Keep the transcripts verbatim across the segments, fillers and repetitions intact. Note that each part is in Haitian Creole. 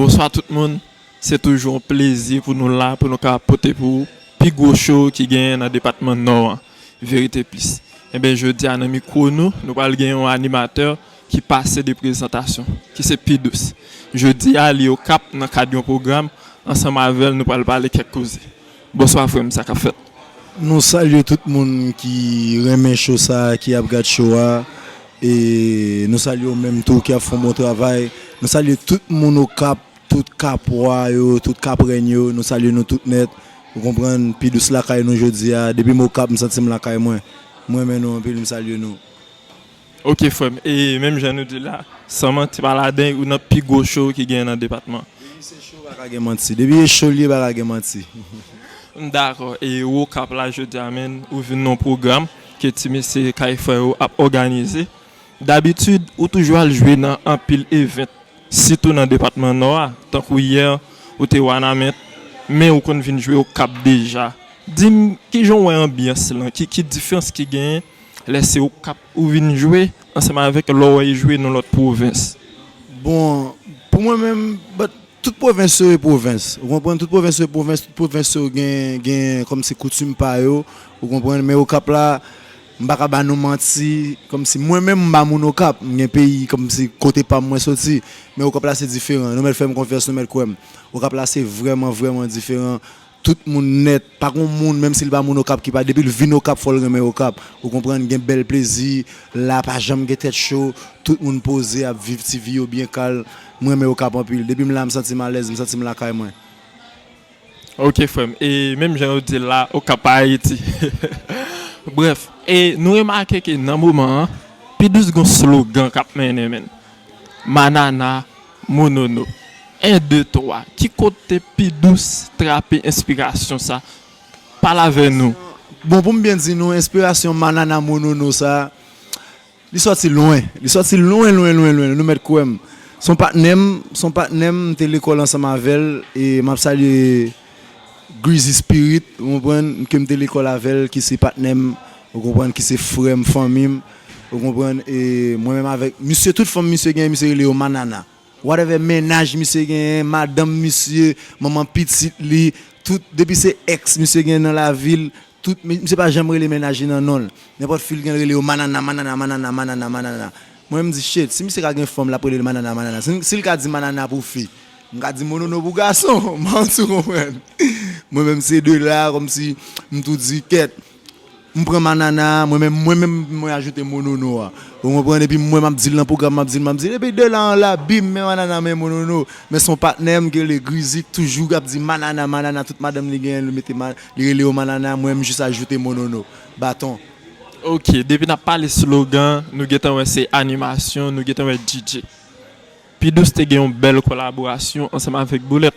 Bonswa tout moun. Se toujou yon plezi pou nou la, pou nou ka pote pou ou pi gwo show ki genyen nan depatman Nò an, Verite Plis. Enben, jodi a nan mikwo nou, nou pral gen yon animatè ki pase de prezantasyon, ki se Pi Dous. Jodi a, li Okap nan kad yon pwogram, ansanm avè l, nou pral pale kèk koze. Bonswa, frè m, sa k ap fèt? Nou salye tout moun ki renmen show sa, ki ap gad show a. E nou salye w menm tou ki ap fè yon bon travay. Nou salye tout moun Okap, tout Kapwa yo, tout Kaprèn yo. Nou salye nou tout nèt. Ou konprann, Pi Dous lakay nou jodi a. Depi m Okap, m santi m lakay mwen. M renmen nou anpil, m salye nou. Ok, frè m. E menm jan nou di la, san manti pa ladan, ou nan pi gwo show ki gen nan depatman. Depi se show, pa ka gen manti. Depi se show li ye, pa ka gen manti. Dakò. E ou Okap la jodi a, menm, ou vin nan yon pwogram ke ti mesye Kay Frè yo ap òganize. Dabitid, ou toujou al jwe nan anpil event, sitou nan depatman Nò a, tankou yè, ou te Wanament, men ou konn vin jwe Okap deja. Di m, kijan w wè anbyans lan? Ki, ki diferans ki genyen lè se Okap ou vin jwe ansanm avèk lè w al jwe nan lòt pwovens? Bon, pou mwen menm, but, tout pwovens yo e pwovens. Ou konprann? Tout pwovens yo e pwovens, tout pwovens yo gen, gen kòmsi koutim pa yo. Ou konprann? Men Okap la, m pa ka ba nou manti, kòmsi mwen menm m pa moun Okap, m gen peyi kòmsi kote pa m mwen soti. Men Okap la se diferan. Nou mèt fè m konfyans, nou mèt kwè m. Okap la se vrèman, vrèman diferan. Tout moun nèt, pa gon moun, menm si l pa moun Okap, ki pa, depi l vin Okap, fò l renmen Okap. Ou konprann, gen bèl plezi, la pa janm gen tèt cho, tout moun poze, ap viv ti vi yo byen kal. Mwen renmen Okap anpil. Depi m la, m santi m alèz, m santi m lakay mwen. Ok, frè m. E menm jan yo di l la, Okap pa Ayiti. Brèf, e nou remake ke nan moman an, Pi Dous gon slogan k ap mennen, menn. Manana, monono. En, de, twa. Ki kote Pi Dous trape enspirasyon sa? Pale avè nou. Bon, pou m byen di nou, enspirasyon Manana, monono sa, li sòti lwen. Li sòti lwen, lwen, lwen, lwen. Nou mèt kwè m. Se yon patnè m, se yon patnè m, m te lekòl ansanm avè l, e m ap salye Greasy Spirit, ou konprann, ke m te lekòl avè l, ki se patnè m, ou konprann, ki se frè m, fanmi m, ou konprann, e mwen menm avèk misye, tout fanm misye genyen, misye rele yo Manana. Whatever mennaj misye genyen, madanm misye, manman pitit li, tout, depi se èks misye genyen nan lavi l, tout, mi-, misye pa janm rele mennaj li nan non l. Nenpòt fi l gen, l rele yo Manana, Manana, Manana, Manana, Manana. Mwen, m di, shit, si misye ka gen fanm, l ap rele l Manana, Manana. Si, si l ka di Manana pou fi, m ka di Monono pou gason. M pa konn si w konprann. Mwen menm, se de la, kòmsi m tou di, kèt, m pran Manana, mwen menm, mwen menm, mwen ajoute Monono a. Ou konprann? Epi mwen, m ap di l nan pwogram, m ap di l, m ap di l. Epi de la an la, bim, men Manana, men Monono. Men se yon patnè m ki rele Grizik, toujou ap di Manana, Manana, tout madanm li genyen, li mete ma-, li rele yo Manana, mwen, m jis ajoute Monono. Baton. Ok, depi n ap pale slogan, nou gentan wè se animasyon, nou gentan wè D J. Pi Dous te gen yon bèl kolaborasyon ansanm avèk Boulèt.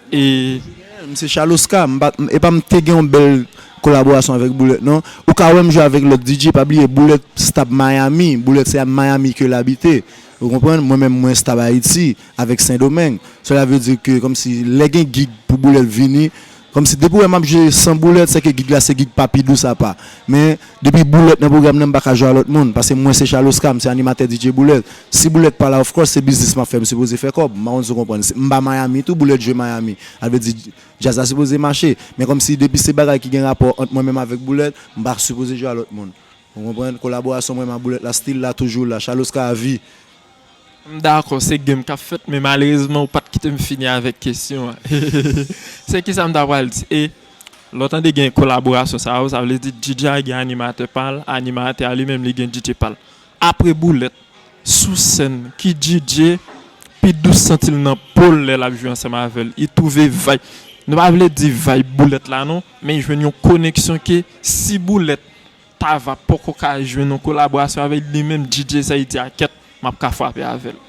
E m se Charles Oscar, m pa, m, e pa m te gen yon bèl kolaborasyon avèk Boulèt, non. Ou ka wè m jwe avèk lòt D J, pa bliye Boulèt stab Miami, Boulèt se a Miami ke l abite. Ou konprann? Mwen menm, mwen stab Ayiti, avèk Sendomeng. Sela vle di ke, kòmsi, lè gen gig pou Boulèt vini, kòmsi depi w wè m ap jwe san Boulèt, se ke gig la se gig pa Pi Dous apa. Men, depi Boulèt nan pwogram nan, m pa ka jwe a lòt moun, paske mwen se Charles Oscar, m se animatè D J Boulèt. Si Boulèt pa la, of course, se biznis m ap fè, m sipoze fè kòb. M pa konn si w konprann. Se, m ba Miami tou, Boulèt jwe Miami. Sa vle di, djaz la sipoze mache. Men kòmsi depi se bagay ki gen rapò ant mwen menm avèk Boulèt, m pa sipoze jwe a lòt moun. Ou konprann? Kolaborasyon mwen menm ak Boulèt la, still la, toujou la. Charles Oscar a vi. M dakò, se game k ap fèt, men malerezman, ou pa t kite m fini avèk kesyon an. Se kisa m ta pral di? E lè w tande gen kolaborasyon sa yo, sa vle di D J a gen animatè pa l, animatè a li menm, li gen D J pa l. Apre Boulèt, sou sèn, ki D J Pi Dous santi l nan po l lè l ap jwe ansanm avè l? Li twouve vibe. Nou pa vle di vibe Boulèt la non, men li jwenn yon koneksyon ke si Boulèt ta va poko ka jwenn yon kolaborasyon avè li menm, D J sa, li di, a kèt, m ap ka frape avè l.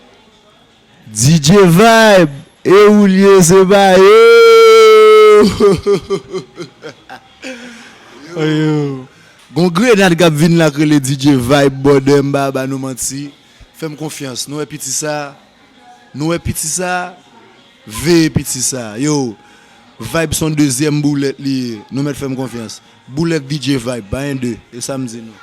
D J Vibe, e ou l ye, se pa yo. Ayo. Gon grenad k ap vin la k rele D J Vibe, bòdè, m pa ba nou manti. Fè m konfyans, nou wè piti sa, nou wè piti sa, veye piti sa. Yo, Vibe se yon dezyèm Boulèt li ye, nou mèt fè m konfyans. Boulèt D J Vibe, pa en de, e sa m di nou.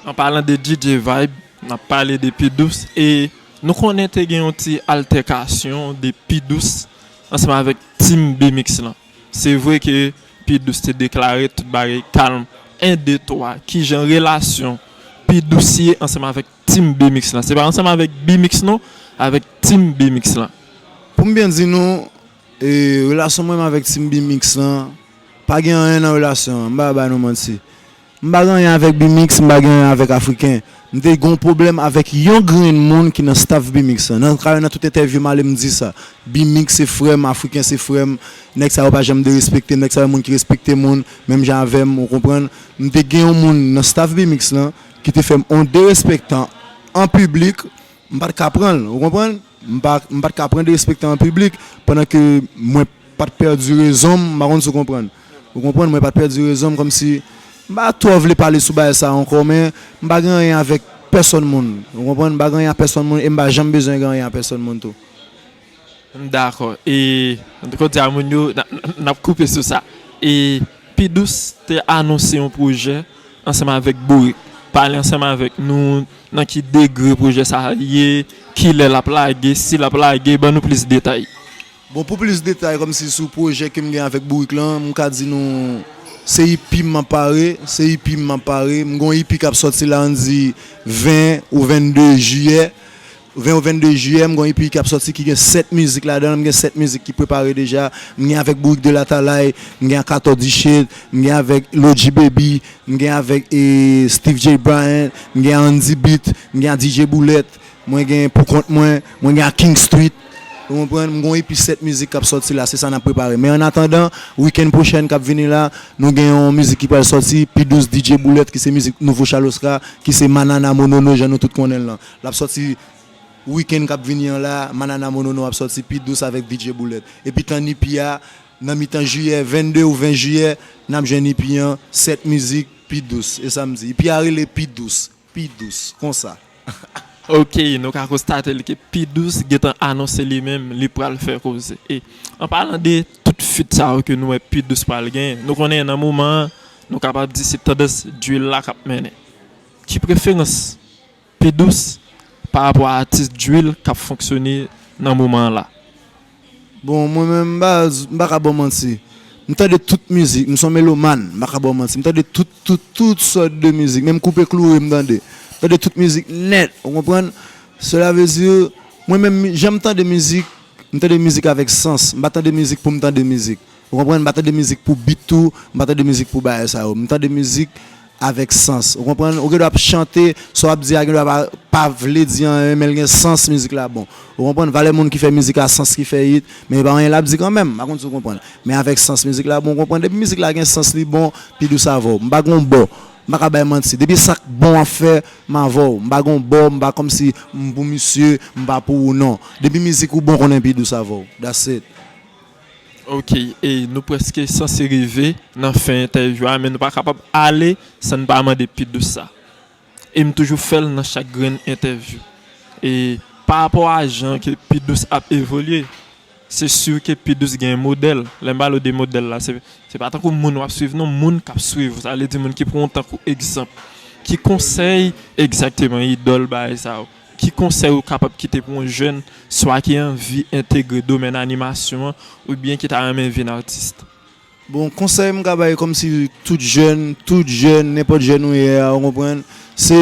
An palan de D J Vibe, n ap pale de Pi Dous, e Nou konnen te gen yon ti altèkasyon de P Douce ansanm avèk Team B-Mix lan. Se vre ke P Douce te deklare tout bagay kalm. En, de, twa, kijan relasyon P Douce ye ansanm avèk Team B-Mix lan? Se pa ansanm avèk B-Mix non, avèk Team B-Mix lan. Pou m byen di nou, e, relasyon mwen menm avèk Team B-Mix lan, pa gen anyen nan relasyon an, m pa ba nou manti. M pa gen anyen avèk B-Mix, m pa gen anyen avèk Afriken. M te gen yon pwoblèm avèk yon grenn moun ki nan staff B-Mix lan. Nan, nan tout entèvyou m ale, m di sa. B-Mix se frè m, Afriken se frè m. Nèg sa yo pa janm derespekte m, nèg sa yo moun ki respekte moun, menm jan avè m, ou konprann. M te gen yon moun nan staff B-Mix lan ki te fè m yon derespektan an piblik, m pa t ka pran l, ou konprann? M pa, m pa t ka pran derespektan an piblik pandan ke mwen pa t pèdi rezon m, m pa konn si w konprann. Ou konprann, mwen pa t pèdi rezon m, kòmsi m pa twò vle pale sou bagay sa a ankò, men m pa gen anyen avèk pèsòn moun. Ou konprann, m pa gen anyen ak pèsòn moun e m pa janm bezwen gen anyen ak pèsòn moun tou. Dakò. E, kote a moun yo, n ap koupe sou sa. E, P Douce te anonse yon pwojè ansanm avèk Bourik. Pale ansanm avèk nou nan ki degre pwojè sa a ye, kilè l ap lage, si l ap lage, ban nou plis detay. Bon, pou plis detay, kòmsi sou pwojè ke m gen avèk Bourik lan, m ka di nou, se E P m ap pare, se E P m ap pare. M gen yon E P k ap sòti la, ann di ven ou vennde jiyè. Ven ou vennde jiyè, m gen yon E P k ap sòti ki gen sèt mizik ladan l, m gen sèt mizik ki prepare deja. M gen avèk Bourik de Latalay, m gen ak Atò Dichèt, m gen avèk Loji Baby, m gen avèk, e, Steve J Bryant, m gen ak Andy Beat, m gen ak D J Boulèt, mwen gen Pou Kont Mwen, mwen gen ak King Street. Ou konprann? M gen yon E P sèt mizik k ap sòti la, se sa n ap prepare. Men annatandan, wikenn pwochèn k ap vini la, nou gen yon mizik ki pral sòti, P Douce, D J Boulèt, ki se mizik nouvo Chaloska, ki se Manana Monono, jan nou tout konnen l lan. L ap sòti wikenn k ap vini an la, Manana Monono ap sòti, P Douce avèk D J Boulèt. Epi tann E P a, nan mitan jiyè, vennde ou ven jiyè, n ap jwenn E P an, sèt mizik, P Douce. E sa m di. E P a rele P Douce. P Douce. Konsa. Ok, nou ka konstate l ke P Douce gentan anonse li menm, li pral fè koze. E, an palan de tout feat sa yo ke nou wè P Douce pral genyen, nou konnen nan moman an, nou kapab di se tandans drill la k ap mennen. Ki preferans P Douce pa rapò a atis drill k ap fonksyone nan moman an la? Bon, mwen menm, m pa, m pa ka ba w manti. M tande tout mizik, m se yon melomàn, m pa ka ba w manti. M tande tout, tout, tout sòt de mizik. Menm koupe kloure, m tande. M tande tout mizik nèt, ou konprann? Cela veut dire, mwen menm, jan m tande mizik, m tande mizik avèk sans. M pa tande mizik pou m tande mizik. Ou konprann? M pa tande mizik pou beat tou, m pa tande mizik pou bagay sa yo. M tande mizik avèk sans. Ou konprann? Ou gen dwa ap chante, sa w ap di a gen dwa pa, pa vle di anyen, men l gen sans, mizik la bon. Ou konprann? Valè moun ki fè mizik a sans ki fè hit, men e pa anyen l ap di kanmenm. M pa konn si w konprann. Men avèk sans mizik la bon, ou konprann? Depi mizik la gen sans, li bon, P Douce avè w. M pa gen yon bò. M pa ka bay manti. Depi sa k bon ap fè, m avè w. M pa gen yon bò, m pa kòmsi m pou misye, m pa pou ou non. Depi mizik ou bon, konnen P Douce avè w. That's it. Ok, e nou prèske sanse rive nan fen entèvyou a, men nou pa kapab ale san n pa mande P Douce sa. E m toujou fè l nan chak grenn entèvyou. E pa rapò a jan ke P Douce ap evolye, se si ke P Douce gen modèl. Lè m pale w de modèl la, se, se pa tankou moun w ap swiv non, moun k ap swiv ou, sa vle di moun ki pran w tankou egzanp. Ki konsèy, egzakteman, idòl, bagay sa yo. Ki konsèy ou kapab kite pou yon jèn swa ki anvi entegre domèn animasyon an oubyen ki ta renmen vin atis? Bon, konsèy m ka bay kòmsi tout jèn, tout jèn, nenpòt jèn ou ye a, ou konprann, se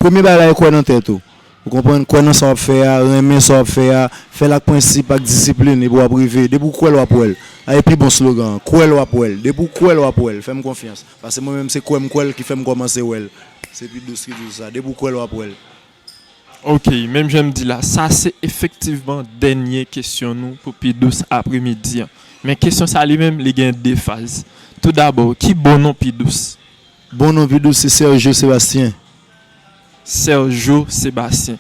premye bagay la, e kwè nan tèt ou. Ou konprann, kwè nan sa w ap fè a, renmen sa w ap fè a, fè l ak prensip, ak disiplin, epi w ap rive. Depi w kwè l, w ap wè l. A, e pi bon slogan an, kwè l, w ap wè l. Depi w kwè l, w ap wè l. Fè m konfyans. Paske mwen menm, se kwè m kwè l ki fè m kòmanse wè l. Se P Douce ki di sa. Depi w kwè l, w ap wè l. Ok, menm jan m di la, sa se efektivman dènye kesyon nou pou P Douce apremidi an. Men kesyon sa li menm, li gen de faz. Toudabò, ki bon non P Douce? Bon non P Douce se Sergio Sébastien. Sergio Sébastien.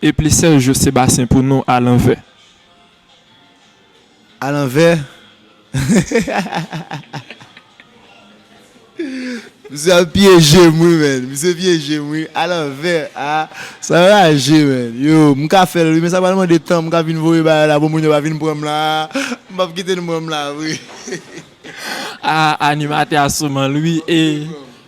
Epi Sergio Sébastien pou nou alanvè. Alanvè. Misye ap pyeje m wi, menn. Misye pyeje m wi. Alanvè a, sa raje, menn. Yo, m ka fè l wi, men sa pral mande tan. M ka vin voye bagay la pou moun yo pa vin pran m la. M p ap kite nou pran m la vre. A, animatè a sou men l wi. E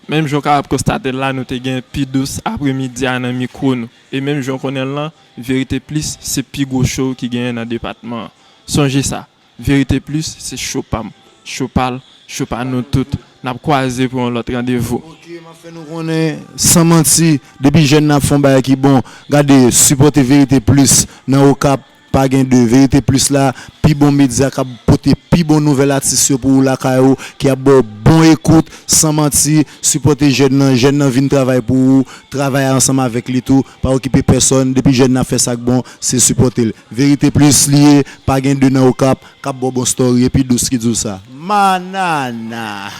Menm jan w kapab konstate l la, nou te gen Pi Dous apremidi a nan mikwo nou. E menm jan w konnen l lan, Verite Plis se pi gwo show ki genyen nan depatman an. Sonje sa, Verite Plis se show pa m, show pa l, show pa nou tout. N ap kwaze pou yon lòt randevou. Ok, m ap fè nou konnen, san manti, depi jèn nan ap fè yon bagay ki bon, gade, sipòte Verite Plis nan Okap, pa gen de. Verite Plis la, pi bon medya k ap pote pi bon nouvèl atis yo pou ou lakay ou, ki ap ba w bon ekout, san manti, sipòte jèn nan, jèn nan vin travay pou ou, travay ansanm avèk li tou, pa okipe pèsòn, depi jèn nan ap fè sa k bon, se sipòte l. Verite Plis li ye, pa gen de nan Okap, k ap ba w bon story, e Pi Dous ki di w sa. Manana!